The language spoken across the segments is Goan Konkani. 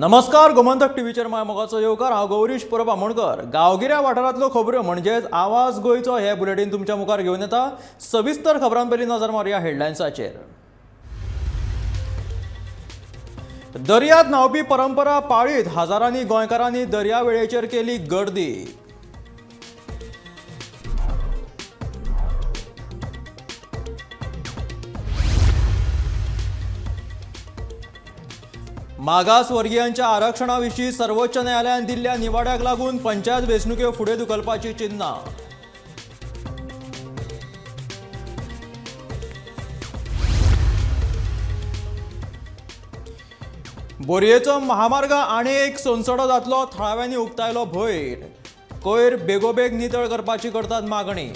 नमस्कार, गोमंतक टीव्हीचेर माय मोगाचो येवकार. हांव गौरीश परब आमोणकर. गांवगिऱ्या वाठारांतल्यो खबऱ्यो म्हणजेच आवाज गोंयचो हे बुलेटीन तुमच्या मुखार घेवन येता. सविस्तर खबरां पयलीं नजर मारुया हेडलायन्साचेर. दर्यांत न्हांवपी परंपरा पाळीत हजारांनी गोंयकारांनी दर्यावेळेचेर केली गर्दी. मागासवर्गीयांच्या आरक्षणाविशीं सर्वोच्च न्यायालयान दिल्ल्या निवाड्याक लागून पंचायत वेंचणुक्यो फुडें धुकलपाची चिन्हां. बोरयेचो महामार्ग आनी एक सोनसडो जातलो, थळाव्यांनी उक्तायलो भंय. कोयर बेगोबेग नितळ करपाची करतात मागणी.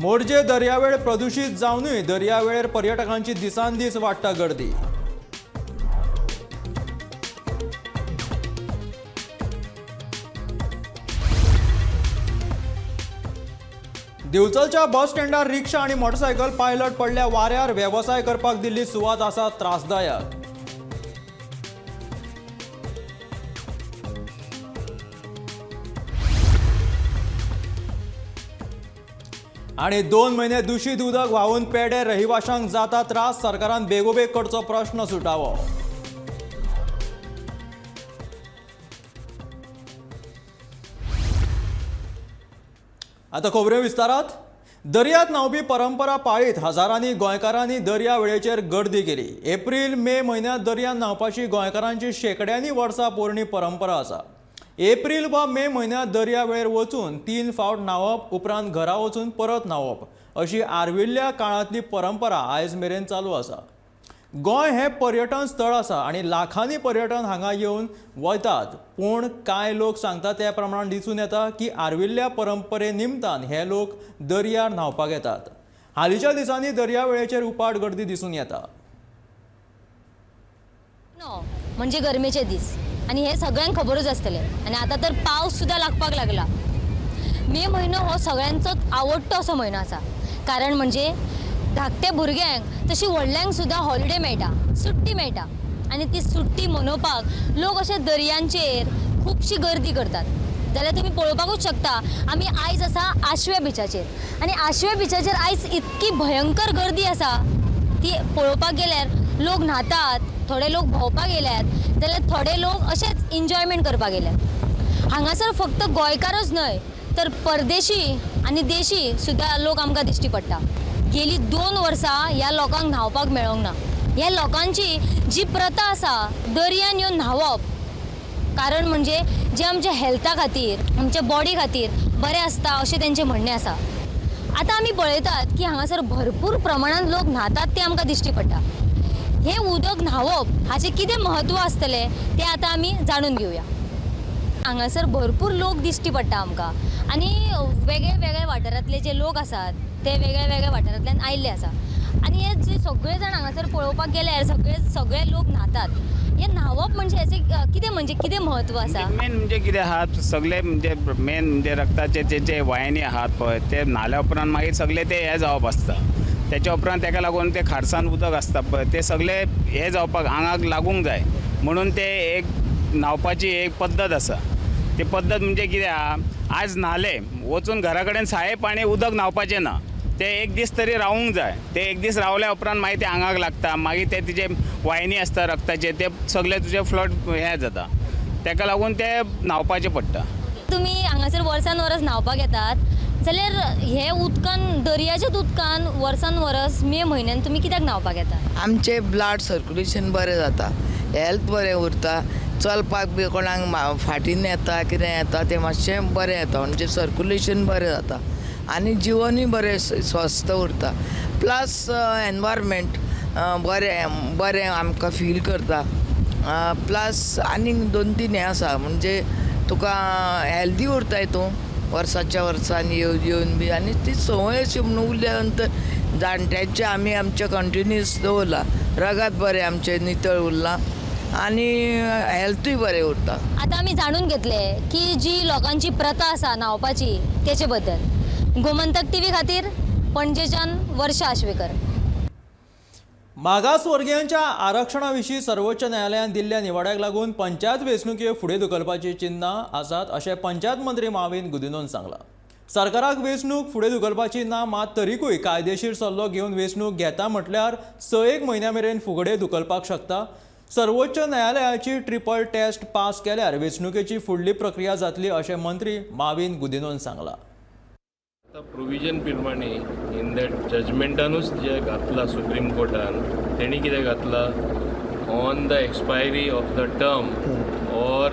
मोरजे दर्यावेळ प्रदुशीत जावनूय दर्यावेळेर पर्यटकांची दिसान दीस वाडटा गर्दी. दिवचलच्या बस स्टँडार रिक्षा आनी मोटरसायकल पायलट पडल्या वाऱ्यार. वेवसाय करपाक दिल्ली सुवात आसा त्रासदायक. आनी 2 म्हयने दुशीत उदक व्हांवून पेडे रहिवाशांक जाता त्रास. सरकारान बेगोबेग करचो प्रश्न सुटावो. आतां खबऱ्यो विस्तारात. दर्यांत न्हांवपी परंपरा पाळीत हजारांनी गोंयकारांनी दर्या वेळेचेर गर्दी केली. एप्रील मे म्हयन्यांत दर्यांत न्हांवपाची गोंयकारांची शेंकड्यांनी वर्सां पोरणी परंपरा आसा. एप्रील वा मे म्हयन्यांत दर्या वेळेर वचून 3 फावट न्हांवप, उपरांत घरा वचून परत न्हांवप अशी आर्विल्ल्या काळांतली परंपरा आयज मेरेन चालू आसा. गोंय हें पर्यटन स्थळ आसा आनी लाखांनी पर्यटन हांगा येवन वतात. पूण कांय लोक सांगतात त्या प्रमाण दिसून येता की आर्विल्ल्या परंपरे निमतान हे लोक दर्यार न्हांवपाक येतात. हालींच्या दिसांनी दर्या वेळेचेर उपाट गर्दी दिसून येता. म्हणजे गरमेचे दीस आनी हे सगळ्यांक खबरूच आसतलें. आनी आतां तर पावस सुद्दां लागपाक लागला. मे म्हयनो हो सगळ्यांचोच आवडटो असो म्हयनो आसा. कारण म्हणजे धाकटे भुरग्यांक तशी व्हडल्यांक सुद्दां हॉलिडे मेळटा, सुट्टी मेळटा आनी ती सुट्टी मनोवपाक लोक अशे दर्यांचेर खुबशी गर्दी करतात. जाल्यार तुमी पळोवपाकूच शकता, आमी आयज आसा आशव्या बिचाचेर आनी आशव्या बिचाचेर आयज इतकी भयंकर गर्दी आसा ती पळोवपाक गेल्यार लोक न्हातात, थोडे लोक भोंवपाक गेल्यात, जाल्यार थोडे लोक अशेंच एन्जॉयमेंट करपाक गेल्यात. हांगासर फक्त गोंयकारूच न्हय तर परदेशी आनी देशी सुद्दां लोक आमकां दिश्टी पडटा. गेली 2 वर्सां ह्या लोकांक न्हांवपाक मेळोंक ना. ह्या लोकांची जी प्रथा आसा दर्यान येवन न्हांवप, कारण म्हणजे जे आमच्या हेल्था खातीर, आमच्या बॉडी खातीर बरें आसता अशें तेंचें म्हणणें आसा. आतां आमी पळयतात की हांगासर भरपूर प्रमाणान लोक न्हातात ते आमकां दिश्टी पडटा. हें उदक न्हांवप हाचें कितें म्हत्व आसतलें तें आतां आमी जाणून घेवया. हांगासर भरपूर लोक दिश्टी पडटा आमकां आनी वेगळे वेगळे वाठारांतले जे लोक आसात ते वेगळे वेगळे वाठारांतल्यान आयिल्ले आसा. आनी हे जे सगळे जाण हांगासर पळोवपाक गेल्यार सगळे लोक न्हातात. हें न्हांवप म्हणजे हेचें कितें म्हणजे कितें म्हत्व आसा? मेन म्हणजे कितें आहा, सगळे म्हणजे मेन म्हणजे रक्ताचे जे जे वायनी आहात पळय ते न्हाल्या उपरांत मागीर सगळे ते हें जावप आसता. तेच्या उपरांत तेका लागून ते खारसान उदक आसता पळय ते सगळे हें जावपाक आंगाक लागूंक जाय म्हणून ते एक न्हांवपाची एक पद्दत आसा. ती पद्दत म्हणजे कितें आहा, आज न्हाले वचून घरा कडेन साये पाणी उदक न्हांवपाचें ना, ते एक दीस तरी रावूंक जाय. ते एक दीस रावल्या उपरांत मागीर ते आंगाक लागता, मागीर ते तिजे वायनी आसता रक्ताचे ते सगळे तुजे फ्लड हें जाता, तेका लागून ते न्हांवपाचें पडटा. तुमी हांगासर वर्सान वरस न्हांवपाक येतात जाल्यार हे उदकान, दर्याच्याच उदकान वर्सान वरस मे म्हयन्यान तुमी कित्याक न्हांवपाक येतात? आमचें ब्लड सर्कुलेशन बरें जाता, हेल्थ बरें उरता, चलपाक बी कोणाक फाटीन येता कितें येता तें मातशें बरें येता, म्हणजे सर्कुलेशन बरें जाता आनी जिवनूय बरें स्वस्थ उरता. प्लस एनवायरमेंट बरें बरें आमकां फील करता. प्लस आनीक 2-3 हें आसा म्हणजे तुका हेल्दी उरताय तूं वर्साच्या वर्सान येवन येवन बी. आनी ती संवय अशी म्हणून उरल्या नंतर जाणट्यांचे आमी आमचें कंटिन्युअस दवरलां, रगात बरें आमचें नितळ उरलां आनी हेल्थूय बरें उरता. आतां आमी जाणून घेतलें की जी लोकांची प्रथा आसा न्हांवपाची तेचे बद्दल. गोमंतक टीव्ही खातीर पणजेच्यान वर्षा आश्वेकर. मागासवर्गीयांच्या आरक्षणा विशीं सर्वोच्च न्यायालयान दिल्ल्या निवाड्याक लागून पंचायत वेंचणुक्यो फुडें धुकलपाची चिन्नां आसात अशें पंचायत मंत्री माविन गुदिन्होन सांगलां. सरकाराक वेंचणूक फुडें धुकलपाची ना, मात तरीकूय कायदेशीर सल्लो घेवन वेंचणूक घेता म्हटल्यार 6-1 म्हयन्या मेरेन फुगडे धुकलपाक शकता. सर्वोच्च न्यायालयाची ट्रिपल टेस्ट पास केल्यार वेंचणुकेची फुडली प्रक्रिया जातली अशें मंत्री माविन गुदिन्होन सांगलां. आतां प्रोविजन प्रमाणे इन that जजमेंटानूच जें घातलां सुप्रीम कोर्टान, तेणी कितें घातलां, on the expiry of the term or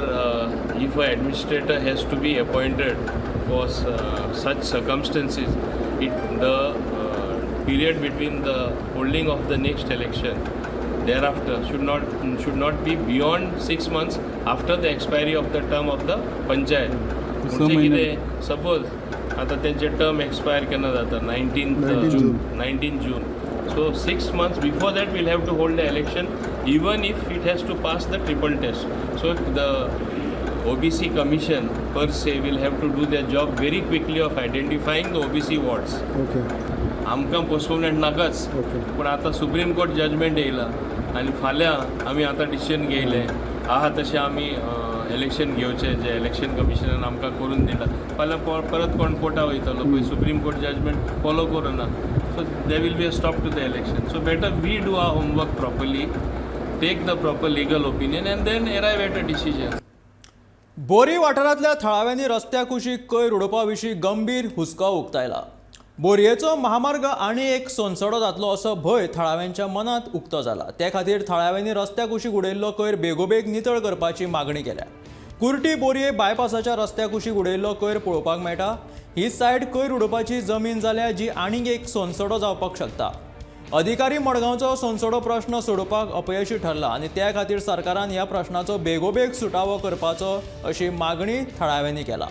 if a administrator has to be appointed for such circumstances, it the period between the holding of the next election thereafter should not be beyond 6 months after the expiry of the term of the panchayat. म्हणजे कितें, सपोज आतां तेंचे टर्म एक्सपायर केन्ना जाता, 19 June. So 6 months before that we'll have to hold the election, even if it has to pass the triple test. So the OBC commission per se will have to do their job very quickly of identifying the OBC wards. आमकां पोस्टपोनमेंट नाकाच, पूण आतां सुप्रीम कोर्ट जजमेंट येयला आनी फाल्यां आमी आतां डिसिजन घेयलें आहा तशें आमी इलेक्शन घेवचें जें इलेक्शन कमिशनान आमकां करून दिलां, फाल्यां परत कोण कोर्टा वयतलो पळय, सुप्रीम कोर्ट जजमेंट फॉलो करुना, so there will be a stop to the election. So better we do our homework properly, take the proper legal opinion and then arrive at a decision. बोरी वाठारांतल्या थळाव्यांनी रस्त्या कुशीक कोयर उडोवपा विशीं गंभीर हुस्को उक्तायला. बोरयेचो महामार्ग आनी एक सोनसडो जातलो असो भंय थळाव्यांच्या मनांत उक्तो जाला. ते खातीर थळाव्यांनी रस्त्या कुशीक उडयल्लो कोयर बेगोबेग नितळ करपाची मागणी केल्या. कुर्टी बोरये बायपासाच्या रस्त्या कुशीक उडयल्लो कोयर पळोवपाक मेळटा. ही सायड कोयर उडोवपाची जमीन जाल्या जी आनीक एक सोनसडो जावपाक शकता. अधिकारी मडगांवचो सोनसडो प्रश्न सोडोवपाक अपयशी ठरला आनी त्या खातीर सरकारान ह्या प्रश्नाचो बेगोबेग सुटावो करपाचो अशी मागणी थळाव्यांनी केला.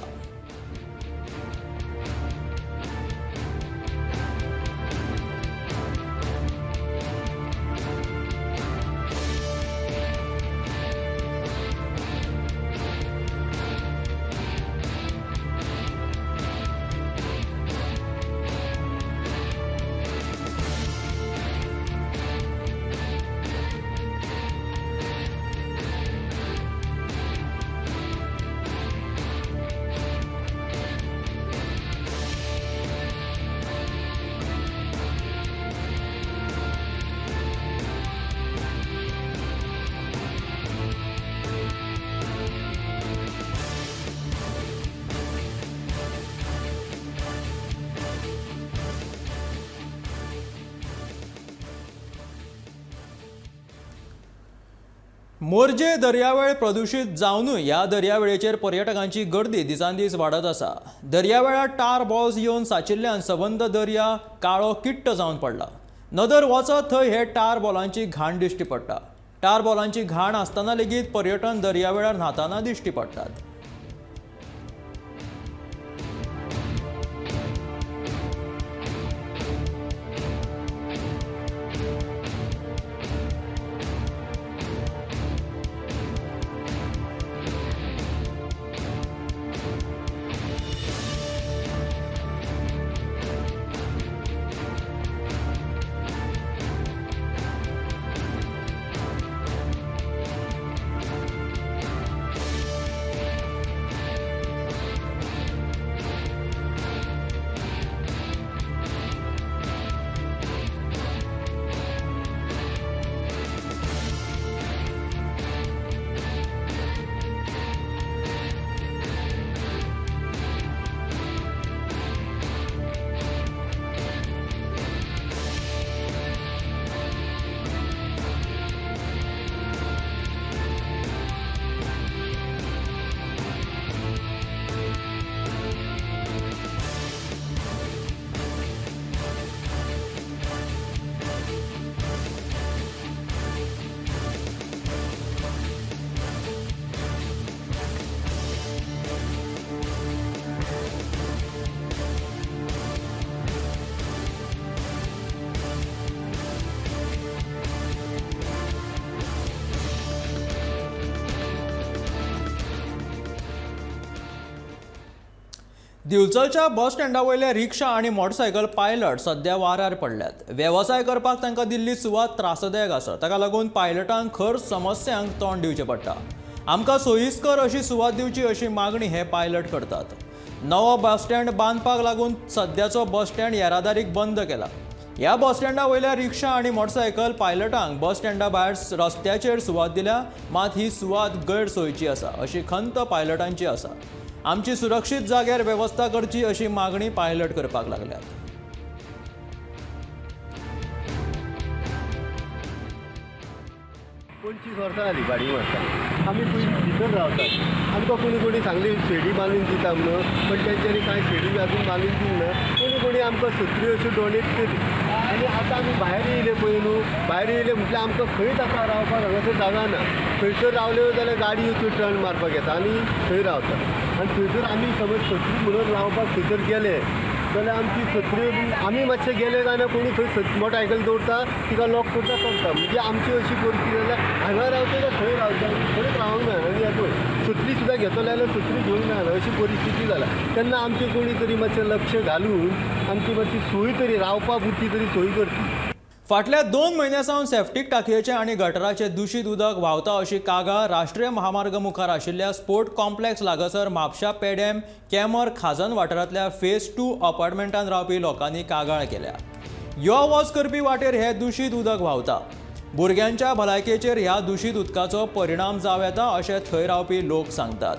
मोरजे दर्यावेळ प्रदूषित जावनूय ह्या दर्यावेळेचेर पर्यटकांची गर्दी दिसान दीस वाडत आसा. दर्यावेळार टार बॉल्स येवन साचिल्ल्यान सबंद दर्या काळो किट्ट जावन पडला. नदर वचत थंय हे टार बॉलांची घाण दिश्टी पडटा. टार बॉलांची घाण आसतना लेगीत पर्यटन दर्यावेळार न्हाताना दिश्टी पडटात. दिवचलच्या बस स्टँडा वयले रिक्षा आनी मोटरसायकल पायलट सध्या वाऱ्यार पडल्यात. वेवसाय करपाक तांकां दिल्ली सुवात त्रासदायक आसा. ताका लागून पायलटांक खर समस्यांक तोंड दिवचें पडटा. आमकां सोयीस्कर अशी सुवात दिवची अशी मागणी हे पायलट करतात. नवो बस स्टँड बांदपाक लागून सद्याचो बस स्टँड येरादारीक बंद केला. ह्या बस स्टँडा वयल्या रिक्षा आनी मोटरसायकल पायलटांक बस स्टँडा भायर रस्त्याचेर सुवात दिल्या, मात ही सुवात गैरसोयीची आसा अशी खंत पायलटांची आसा. आमची सुरक्षीत जाग्यार वेवस्था करची अशी मागणी पायलट करपाक लागल्यात. पंचवीस वर्सां जालीं भाडी मारता. आमी पयलीं भितर रावतात. आमकां कोणी कोणी सांगली शेडी बांदून दिता म्हणून, पण तेंच्यांनी कांय शेडी बी अजून बांदून दिवंक ना. कोणी कोणी आमकां सत्री अश्यो डोनेट केली आनी आतां आमी भायर येयले पळय न्हू, भायर येयले म्हटल्यार आमकां खंयच आतां रावपाक हांगासर जागा ना. थंयसर रावल्यो जाल्यार गाडी त्यो टर्न मारपाक येता आनी थंय रावता. आनी थंयसर आमी समज सत्री म्हणून रावपाक थंयसर गेले जाल्यार आमची सत्री आमी मातशे गेले काय ना कोणी थंय मोटरसायकल दवरता, तिका लॉक करता चलता. म्हणजे आमची अशी परिस्थिती जाल्यार हांगा रावता काय थंय रावता, खंयच रावंक मेळना. आनी हें पळय सत्री सुद्दां घेतलो जाल्यार सत्री घेवंक मेळना अशी परिस्थिती जाल्या. तेन्ना आमची कोणी तरी मातशें लक्ष घालून आमची मातशी सोय तरी रावपा पुरती तरी सोय करची. फाटल्या 2 म्हयन्यां सावन सेफ्टीक टाकयेचें आनी गटराचें दुशीत उदक व्हांवता अशी कागाळ राष्ट्रीय महामार्ग मुखार आशिल्ल्या स्पोर्ट कॉम्प्लेक्स लागसर म्हापशा पेडेम केमर खाजन वाठारांतल्या फेज 2 अपार्टमेंटान रावपी लोकांनी कागाळ केल्या. यो वच करपी वाटेर हें दुशीत उदक व्हांवता. भुरग्यांच्या भलायकेचेर ह्या दुशीत उदकाचो परिणाम जावं येता अशें थंय रावपी लोक सांगतात.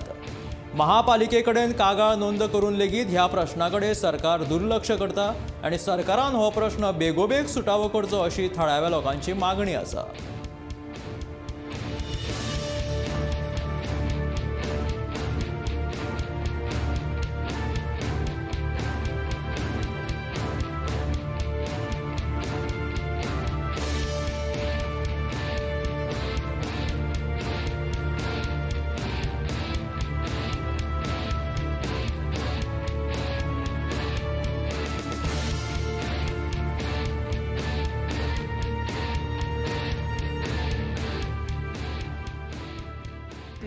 महापालिके कडेन कागाळ नोंद करून लेगीत ह्या प्रश्ना कडेन सरकार दुर्लक्ष करता आनी सरकारान हो प्रश्न बेगोबेग सुटावो करचो अशी थळाव्या लोकांची मागणी आसा.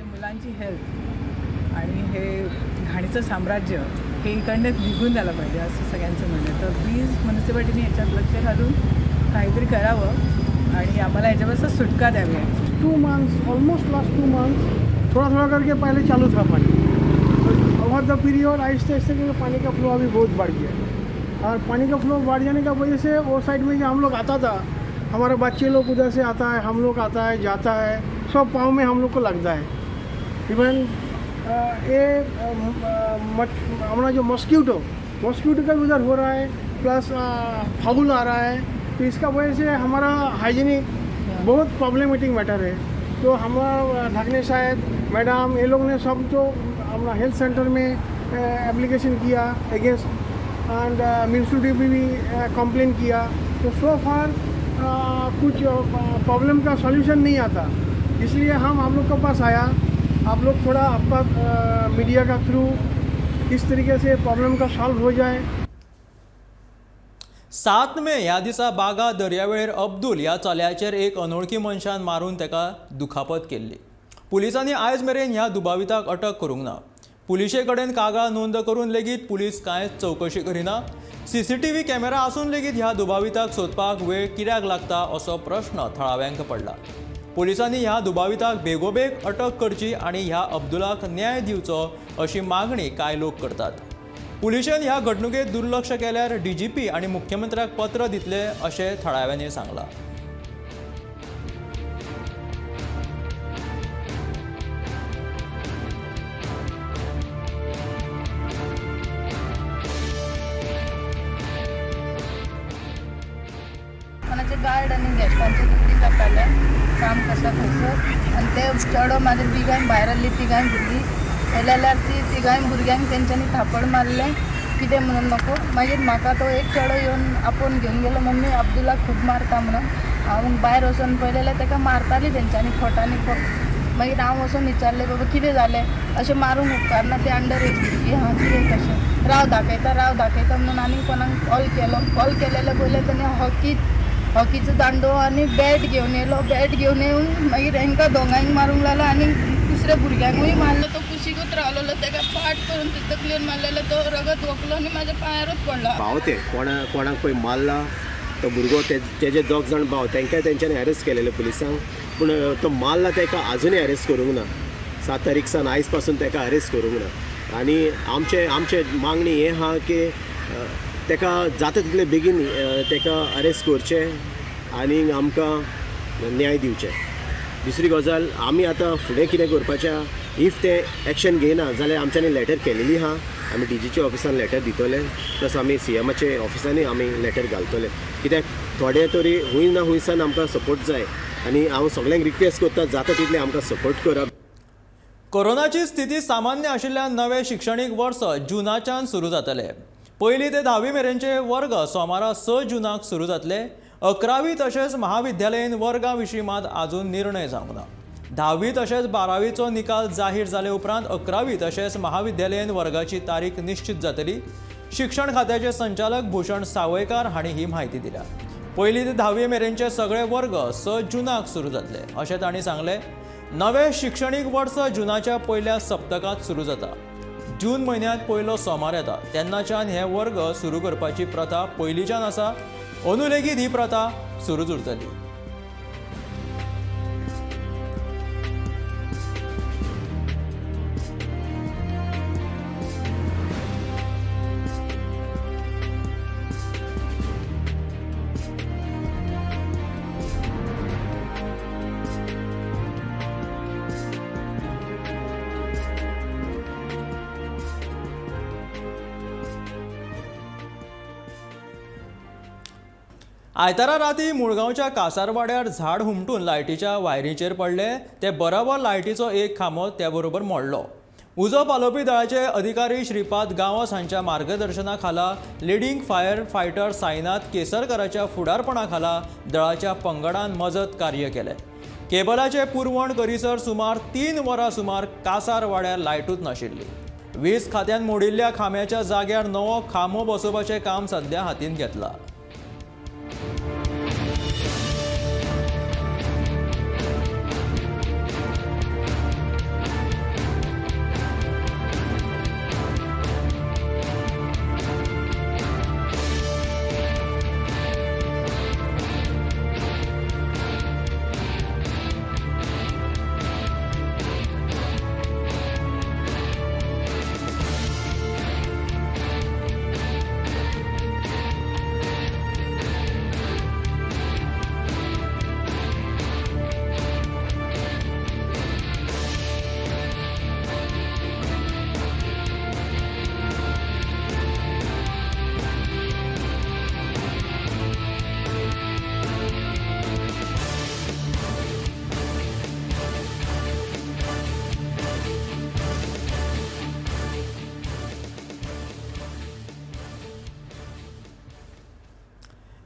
मुलांची हेल्थ आणि हे घाणीचं साम्राज्य हे इकडनंच निघून झालं पाहिजे असं सगळ्यांचं म्हणणं आहे. तर प्लीज म्युनिसिपालिटीने याच्यात लक्ष घालून काहीतरी करावं आणि आम्हाला याच्यापासून सुटका द्यावी. 2 months, almost last 2 months थोड़ा थोड़ा करके पहले चालू था पानी. Over the period Aahista Aahista करके पानी का फ्लो अभी बहुत बढ़ गया है. और पानी का फ्लो बढ़ जाने का वजह से वो साइड में जो हम लोग आता था, हमारे बच्चे लोग उधर से आता है, हम लोग आता है जाता है, सब पाँव में हम लोग को लगता है. इवन ये हमारा जो मॉस्किटो का भी उधर हो रहा है, प्लस फाउल आ रहा है, तो इसका वजह से हमारा हाइजीनिक बहुत प्रॉब्लमेटिक मैटर है. तो हमारा ढकने शायद मैडम ये लोग ने सब तो अपना हेल्थ सेंटर में एप्लीकेशन किया अगेंस्ट एंड म्यूनसिपलिटी में भी कंप्लेन किया, तो सो फार कुछ प्रॉब्लम का सॉल्यूशन नहीं आता. इसलिए हम आप लोग के पास आया. आप लोग थोड़ा आपका मीडिया का थ्रू किस तरीके से प्रॉब्लम का सॉल्व हो जाए. 7 मे ह्या दिसा बागा दर्यावेळेर अब्दुल ह्या चल्याचेर एक अनोळखी मनशान मारून ताका दुखापत केल्ली. पुलिसांनी आयज मेरेन ह्या दुबाविताक अटक करूंक ना. पुलिशे कडेन कागाळ नोंद करून लेगीत पुलीस कांयच चवकशी करिना. सीसीटीव्ही कॅमेरा आसून लेगीत ह्या दुबाविताक सोदपाक वेळ कित्याक लागता असो प्रश्न थळाव्यांक पडला. पुलिसांनी ह्या दुबाविताक बेगोबेग अटक करची आनी ह्या अब्दुलाक न्याय दिवचो अशी मागणी कांय लोक करतात. पुलिशेन ह्या घडणुकेत दुर्लक्ष केल्यार डीजीपी आनी मुख्यमंत्र्याक पत्र दितले अशें थळाव्यांनी सांगलां. कोणाचे गार्ड आनी गेस्टांचे दुखी जाताले काम करता थंयसर आनी ते चेडो मागीर तिगांय भायर आसली तिगांय भुरगीं जाल्यार ती तिगांय भुरग्यांक तेंच्यांनी थापड मारलें कितें म्हणून नको. मागीर म्हाका तो एक चेडो येवन आपोवन घेवन गेलो, मम्मी अब्दुलाक खूब मारता म्हणून. हांव भायर वचोन पळयलें जाल्यार ताका मारताली तेंच्यांनी खोटांनी खोट. मागीर हांव वचोन विचारलें, बाबा कितें जालें अशें मारूंक उपकारना, ते अंडर एज भुरगीं आहा कितें तशें. राव दाखयता राव दाखयता म्हणून आनी कोणाक कॉल केलो. कॉल केलेले पयलें तेणें हॉकीचो दांडो आनी बॅट घेवन येयलो. बॅट घेवन येवन मागीर हेंकां दोगांयक मारूंक लागलो आनी दुसऱ्या भुरग्यांकूय मारलो. तो कुशीकूच रावलेलो, तेका फाट करून ते तकलेर मारलेलो, तो रगत वकलो आनी म्हाज्या पांयारूच पडलो. भाव ते कोणाक पळय मारला तो भुरगो, तेजे दोग जाण भाव तांकांय तेंच्यांनी अरेस्ट केलेले पुलिसांक, पूण तो मारला ताका आजुनूय अरेस्ट करूंक ना. 7 तारीख सावन आयज पासून ताका अरेस्ट करूंक ना. आनी आमचे आमचे मागणी हें आहा की ताका जाता तितले बेगीन ताका अरेस्ट करचें आनी आमकां न्याय दिवचें. दुसरी गजाल, आमी आतां फुडें कितें करपाचें, if ते एक्शन घेयना जाल्यार आमच्यांनी लेटर केलेली आहा, आमी डीजीच्या ऑफिसान लेटर दितले, प्लस आमी सीएमाचे ऑफिसांनी आमी लेटर घालतले. कित्याक थोडे तरी हूंय ना हुंयसान आमकां सपोर्ट जाय आनी हांव सगल्यांक रिक्वेस्ट करता जाता तितलें आमकां सपोर्ट करात. कोरोनाची स्थिती सामान्य आशिल्ल्यान नवें शिक्षणीक वर्स जुनाच्यान सुरू जातलें. पयली ते 10वी मेरेनचे वर्ग सोमारा 6 जुनाक सुरू जातले. 11वी तशेंच महाविद्यालयीन वर्गां विशीं मात आजून निर्णय जावंक ना. 10वी तशेंच 12वीचो निकाल जाहीर जाले उपरांत 11वी तशेंच महाविद्यालयीन वर्गाची तारीख निश्चित जातली. शिक्षण खात्याचे संचालक भूषण सावयकार हांणी ही म्हायती दिल्या. पयली ते 10वी मेरेनचे सगळे वर्ग 6 जुनाक सुरू जातले अशें तांणी सांगलें. नवें शिक्षणीक वर्स जुनाच्या पयल्या सप्तकांत सुरू जाता. जून म्हयन्यांत पयलो सोमार येता तेन्नाच्यान हे वर्ग सुरू करपाची प्रथा पयलींच्यान आसा. अंदू लेगीत ही प्रथा सुरूच उरतली. आयतारा राती मुळगांवच्या कासारवाड्यार झाड हुमटून लायटीच्या वायरीचेर पडले ते बरोबर लायटीचो एक खांबो त्या बरोबर मोडलो. उजो पालोवपी दळाचे अधिकारी श्रीपाद गांवस हांच्या मार्गदर्शना खाला लिडींग फायर फायटर साईनाथ केसरकराच्या फुडारपणा खाला दळाच्या पंगडान मजत कार्य केलें. केबलाचे पुरवण करीसर सुमार 3 वरां सुमार कासारवाड्यार लायटूच नाशिल्ली. वीज खात्यान मोडिल्ल्या खांब्याच्या जाग्यार नवो खांबो बसोवपाचें काम सध्या हातींत घेतलां.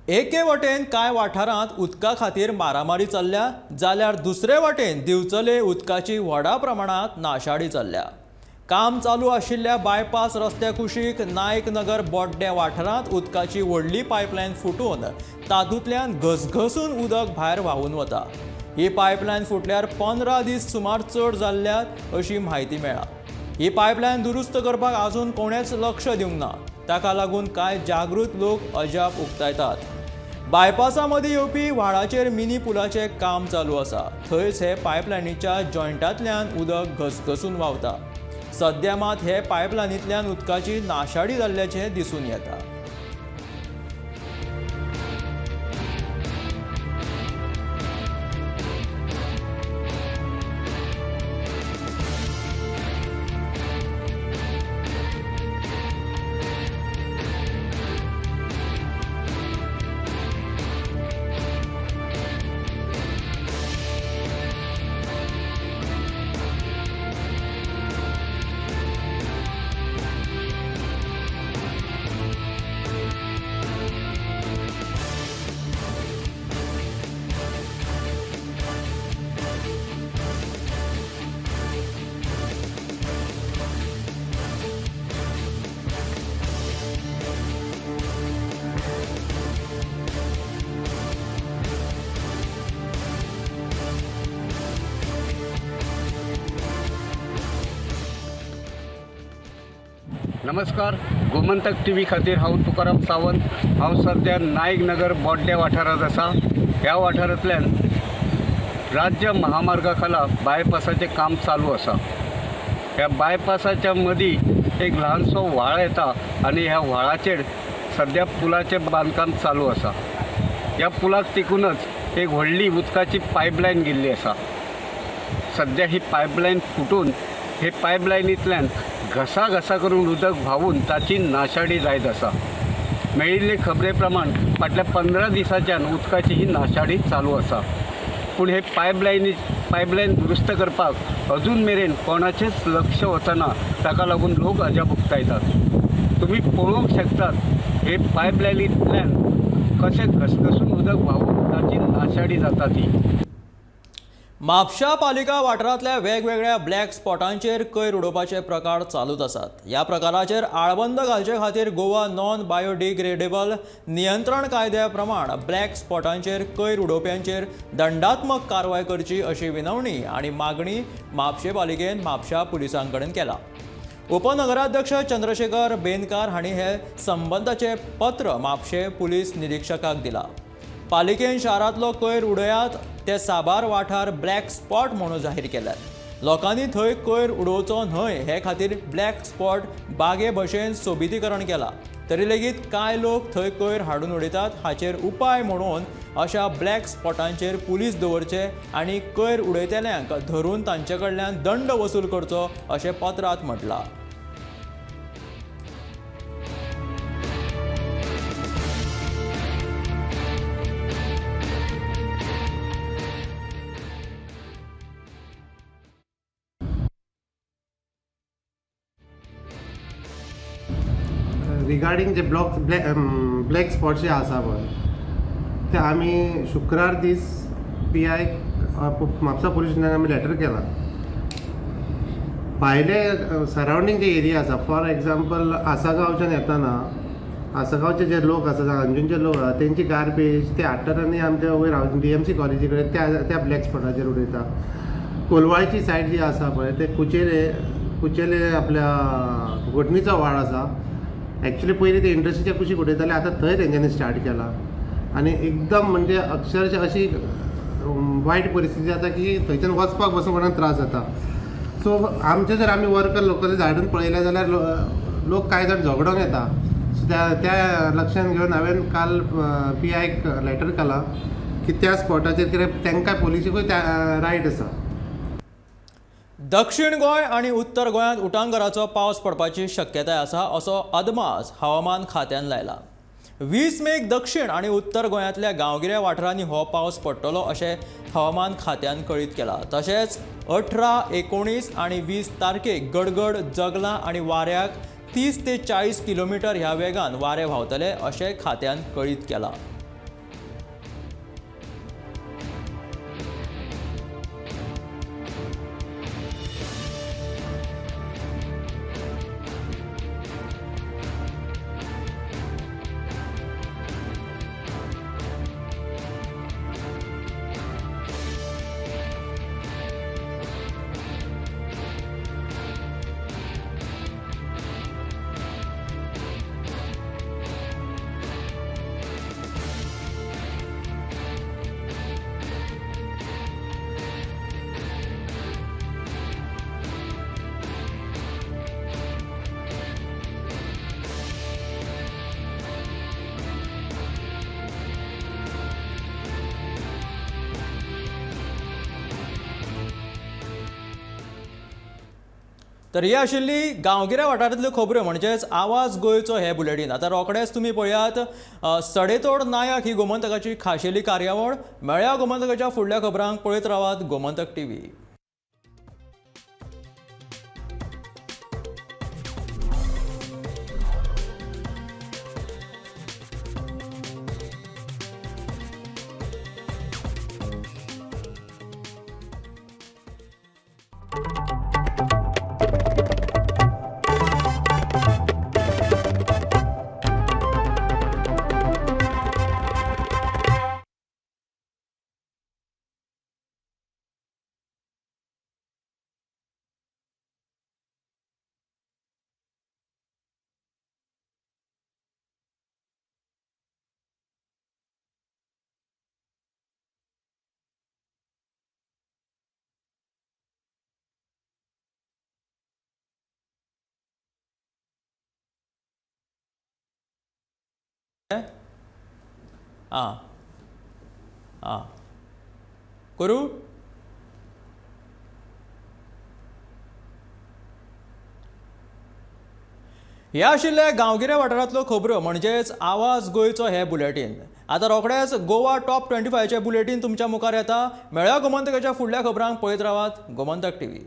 एके वटेन कांय वाठारांत उदका खातीर मारामारी चल्ल्या जाल्यार दुसरे वटेन दिवचले उदकाची व्हडा प्रमाणांत नाशाडी चल्ल्या. काम चालू आशिल्ल्या बायपास रस्त्या कुशीक नायक नगर बोड्डें वाठारांत उदकाची व्हडली पायपलायन फुटून तातूंतल्यान घसघसून उदक भायर व्हांवून वता. ही पायपलायन फुटल्यार 15 दीस सुमार चड जाल्ल्यात अशी म्हायती मेळ्ळा. ही पायपलायन दुरुस्त करपाक आजून कोणेच लक्ष दिवंक ना. ताका लागून कांय जागृत लोक अजाप उक्तायतात. बायपासा मदीं येवपी व्हाळाचेर मिनी पुलाचें काम चालू आसा. थंयच हे पायपलायनीच्या जॉयंटांतल्यान उदक घसघसून व्हांवता. सद्या मात हे पायपलायनींतल्यान उदकाची नाशाडी जाल्ल्याचें दिसून येता. नमस्कार, गोमंतक टीव्ही खातीर हांव तुकाराम सावंत. हांव सद्या नायक नगर बोड्डे वाठारांत आसा. ह्या वाठारांतल्यान राज्य महामार्गा खाला बायपासाचें काम चालू आसा. ह्या बायपासाच्या मदीं एक ल्हानसो व्हाळ येता आनी ह्या व्हाळाचेर सद्या पुलाचें बांदकाम चालू आसा. ह्या पुलाक तेकूनच एक व्हडली उदकाची पायपलायन गेल्ली आसा. सद्या ही पायपलायन फुटून हे पायपलायनींतल्यान घसा घसा करून उदक व्हांवून ताची नाशाडी जायत आसा. मेळिल्ले खबरे प्रमाण फाटल्या 15 दिसांच्यान उदकाची ही नाशाडी चालू आसा. पूण हे पायपलायन दुरुस्त करपाक अजून मेरेन कोणाचेंच लक्ष वचना. ताका लागून लोक अजाप उक्तायतात. तुमी पळोवंक शकतात हे पायपलायनींतल्यान कशें घसघसून उदक व्हांवून ताची नाशाडी जाता ती. म्हापशा पालिका वाठारांतल्या वेगवेगळ्या ब्लॅक स्पॉटांचेर कोयर उडोवपाचे प्रकार चालूच आसात. ह्या प्रकाराचेर आळबंद घालचे खातीर गोवा नॉन बायोडिग्रेडेबल नियंत्रण कायद्या प्रमाण ब्लॅक स्पॉटांचेर कोयर उडोवप्यांचेर दंडात्मक कारवाय करची अशी विनवणी आनी मागणी म्हापशे पालिकेन म्हापशा पुलिसां कडेन केला. उपनगराध्यक्ष चंद्रशेखर बेनकार हांणी हे संबंदाचें पत्र म्हापशे पुलीस निरीक्षकाक दिला. पालिकेन शारांतलो कोयर उडयात ते साबार वाठार ब्लॅक स्पॉट म्हणून जाहीर केल्यात. लोकांनी थंय कोयर उडोवचो न्हय हे खातीर ब्लॅक स्पॉट बागे भशेन सोबितीकरण केला. तरी लेगीत कांय लोक थंय कोयर हाडून उडयतात. हाचेर उपाय म्हणून अशा ब्लॅक स्पॉटांचेर पुलीस दवरचे आनी कोयर उडयतल्यांक धरून तांचे कडल्यान दंड वसूल करचो अशें पत्रांत म्हटलां. रिगार्डींग जे ब्लॅक स्पॉट जे आसा पळय ते आमी शुक्रार दीस पी I Mapusa police स्टेशनान आमी लेटर केला. भायले सरावंडींग जे एरिया आसा, फॉर एग्जाम्पल आसागांवच्यान येताना आसागांवचे जे लोक आसा, अंजुनचे लोक आसा, तेंची गार्बेज ते हाडटात आनी आमच्या वयर DMC कॉलेजी कडेन त्या ब्लॅक स्पॉटाचेर उडयता. कोलवाळची सायड जी आसा पळय ते कुचेले आपल्या घोटणीचो व्हाळ आसा. एक्चुली पयलीं ते इंडस्ट्रीच्या कुशीक उडयताले, आतां थंय तेंच्यांनी स्टार्ट केला आनी एकदम म्हणजे अक्षरशः अशी वायट परिस्थिती जाता की थंयच्यान वचपाक बसून कोणाक त्रास जाता. सो आमचे जर आमी वर्कर लोकल धाडून पळयलें जाल्यार लोक कांय जाण झगडोंक येता. सो त्या लक्षान घेवन हांवें काल पी आयक लेटर केलां की त्या स्पॉटाचेर कितें तांकां पोलिसीकूय रायट आसा. दक्षिण गोंय आनी उत्तर गोंयांत उटांगराचो पावस पडपाची शक्यताय आसा असो अदमास हवामान खात्यान लायला. 20 मेक दक्षिण आनी उत्तर गोंयांतल्या गांवगिऱ्या वाठारांनी हो पावस पडटलो अशें हवामान खात्यान कळीत केलां. तशेंच 18, 19 आनी 20 तारखेक गडगड, जगलां आनी वाऱ्याक 30 ते 40 किलोमिटर ह्या वेगान वारें व्हांवतलें अशें खात्यान कळीत केलां. तर ही आशिल्ली गांवगिऱ्या वाठारांतल्यो खबऱ्यो म्हणजेच आवाज गोंयचो हे बुलेटीन. आतां रोखडेच तुमी पळयात सडेतोड नायक ही गोमंतकाची खाशेली कार्यावळ. मेळ्या गोमंतकाच्या फुडल्या खबरांक पळयत रावात गोमंतक टीव्ही. आं आं करूं. हे आशिल्ले गांवगिऱ्या वाठारांतल्यो खबरो म्हणजेच आवाज गोंयचो हे बुलेटीन. आतां रोखडेच गोवा टॉप 25चें बुलेटीन तुमच्या मुखार येता. मेळया गोमंतकाच्या फुडल्या खबरांक. पळयत रावात गोमंतक टीव्ही.